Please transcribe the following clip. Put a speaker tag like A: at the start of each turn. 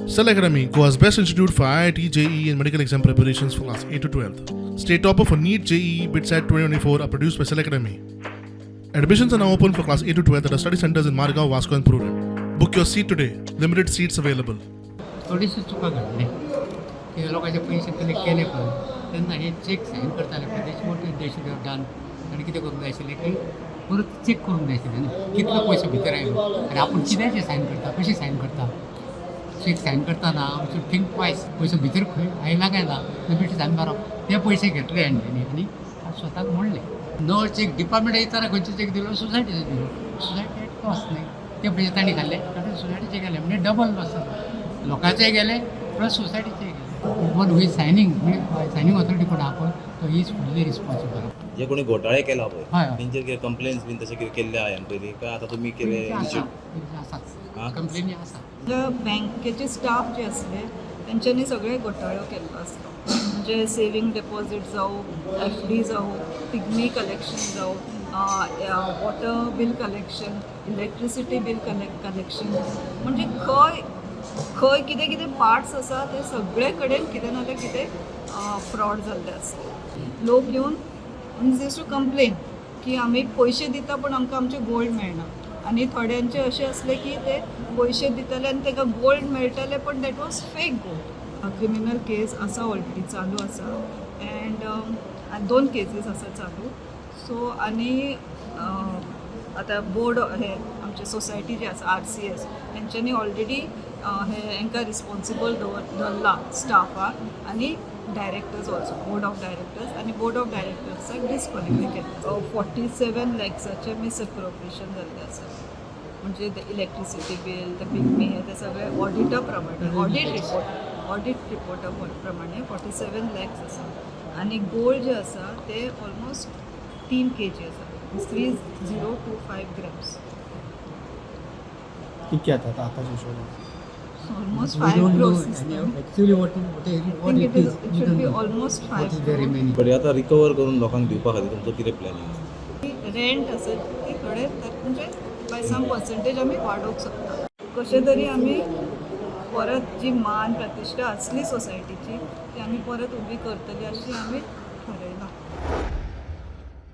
A: Cell Academy, Goa's best institute for IIT, JEE, and medical exam preparations for class 8 to 12. State topper for NEET, JEE, BITSAT 2024 are produced by Cell Academy. Admissions are now open for class 8 to 12 at our study centers in Margao, Vasco, and Prudent. Book your seat today. Limited seats available.
B: थोडीशी चुका घडली की लोकांचे पयशे collect केले पळय तेन्ना हे चेक सायन करताले पळय, they what they should have done आनी कितें करूंक जाय आशिल्लें की परत चॅक करूंक जाय आशिल्लें न्हू, कितलो पयसो भितर आयलो आनी आपूण कित्याचे सायन करता, कशें सायन करता. चेक सायन करतना we should think twice, पयसो भितर खंय आयला काय ना, ते बेश्टे सायन मारप. ते पयशे घेतले आनी तेणी आनी स्वताक मोडले. नो चेक डिपार्टमेंट येताना खंयचो चेक दिलो? सोसायटीचो दिलो. सोसायटी लॉस न्ही, ते पयशे तांणी खाल्ले, तातूंत सोसायटीचे गेले, म्हणजे डबल लॉस जालो. लोकांचेय गेले प्लस सोसायटीचेय गेले. वन हू is signing, म्हणजे सायनींग ऑथॉरिटी कोण आहा पळय, तो is fully responsible.
C: जे कोणी घोटाळे केला पळय,
B: हय हय.
C: तेंचेर कितें कंप्लेन्स बीन तशें कितें केल्ले आहा ह्यान पयलीं काय आतां तुमी केले?
B: आसा.
C: हा?
B: आसाच, कंप्लेनी आसा.
D: बँकेचे स्टाफ जे आसले तेंच्यांनी सगळे घोटाळो केल्लो आसता, म्हणजे सेवींग डेपॉझीट जावं, एफडी जावं, पिग्मी कलेक्शन जावं, water bill collection, electricity bill collection, म्हणजे खंय खंय कितें कितें पार्ट्स आसा ते सगळे कडेन कितें ना जाल्यार कितें फ्रॉड जाल्ले आसता. लोक येवन मीन्स टू कंप्लेन की आमी पयशे दिता पूण आमकां आमचें गोल्ड मेळना. आनी थोड्यांचे अशें आसलें की ते पयशे दितले आनी ताका गोल्ड मेळटलें, पण that was fake gold. Criminal case आसा, ऑलरेडी चालू आसा एंड दोन केसीस आसा चालू. सो आनी आतां बोर्ड हे आमचे सोसायटी जी आसा, आरसीएस, तेंच्यांनी ऑलरेडी हे हांकां रिस्पॉन्सिबल धरला स्टाफाक आनी directors also, board of directors, आनी बोर्ड ऑफ डायरेक्टर्साक डिस्क्वॉलिफाय केला. 47 लॅक्साचें मिसअप्रोप्रिएशन जाल्लें आसा, म्हणजे ते इलेक्ट्रिसिटी बील, ते पिगमी, हे ते सगळे ऑडिटा प्रमाणे, ऑडिट रिपोर्टा प्रमाणे 47 लॅक्स आसा. आनी गोल्ड जे आसा ते ऑलमोस्ट 3 केजी आसा, 3025 ग्रॅम्स.
E: कितके येतात आताच्या हिशोबान?
D: Almost
B: We
D: 5
B: don't know
D: crores.
B: Actually what
D: I
B: what
D: think
B: it
D: it is,
B: is.
D: It
B: we
D: should
B: don't
D: be
B: know.
D: Almost
B: What
D: 5
B: is the
D: crores.
B: Remaining?
C: But आतां recover करून लोकांक दिवपा खातीर तुमचो कितें प्लॅनिंग आसा?
D: रेंट आसा ती थोडे तर म्हणजे बाय सम पर्संटेज आमी वाडोवंक शकता. कशें तरी आमी परत जी मान प्रतिश्ठा आसली सोसायटीची ती आमी परत उबी करतली अशी आमी ठरयलां.